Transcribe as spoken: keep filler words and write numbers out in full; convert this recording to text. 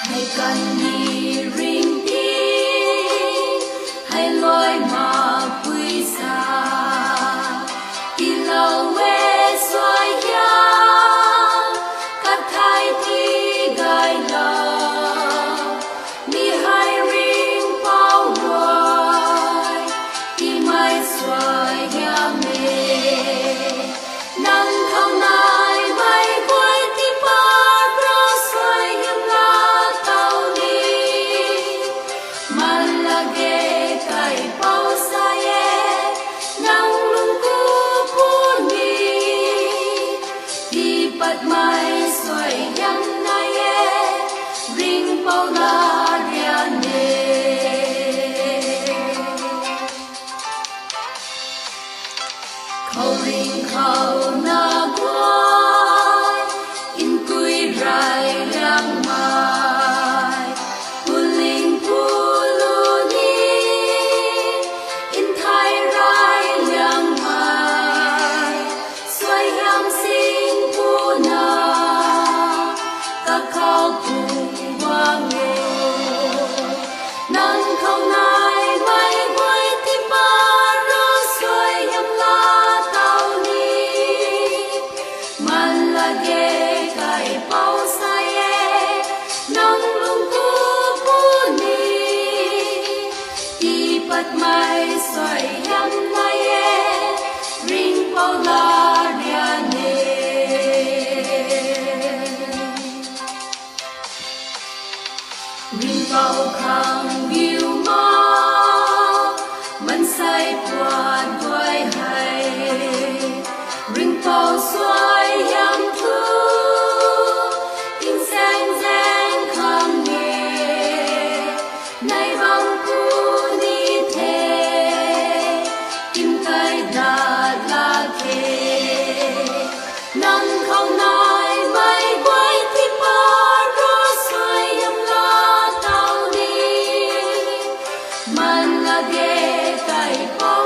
Hei kandih ringting, hei luai makpui sa, tiilou e suaihiam, kathai tii gaylou, mi hei Ringhpouc rui tiimei suaihiam e. Nang khou naimei guay tiipat rui suaihiam laa tow ni. Man lak ge, Kaipouc sa e, nang lungc ku puni. Tiipatmei suaihiam nai e, Ringhpouc laa rian e. Khouringh khou na guay, nkui rey liangmei, puling pulu ni, nthei rey liangmei, suaihiam sing puna, kakhou pung guang o. Nang khou naimei guay tiipat rui suaihiam laa tow ni. Man lak ge, Kaipouc sa e, nang lungc ku puni. Tiipatmei suaihiam nai e, Ringhpouc laa rian e. Ringhpouc khang biu ma, maansei puat guay hei, Ringhpouc suaihiam thu, tingsaengzaeng khang e, nai bam puni the, tingkai dat lak khe. Nang khou naimei guay tiipat rui suaihiam laa tow ni. Man lak ge, Kaipouc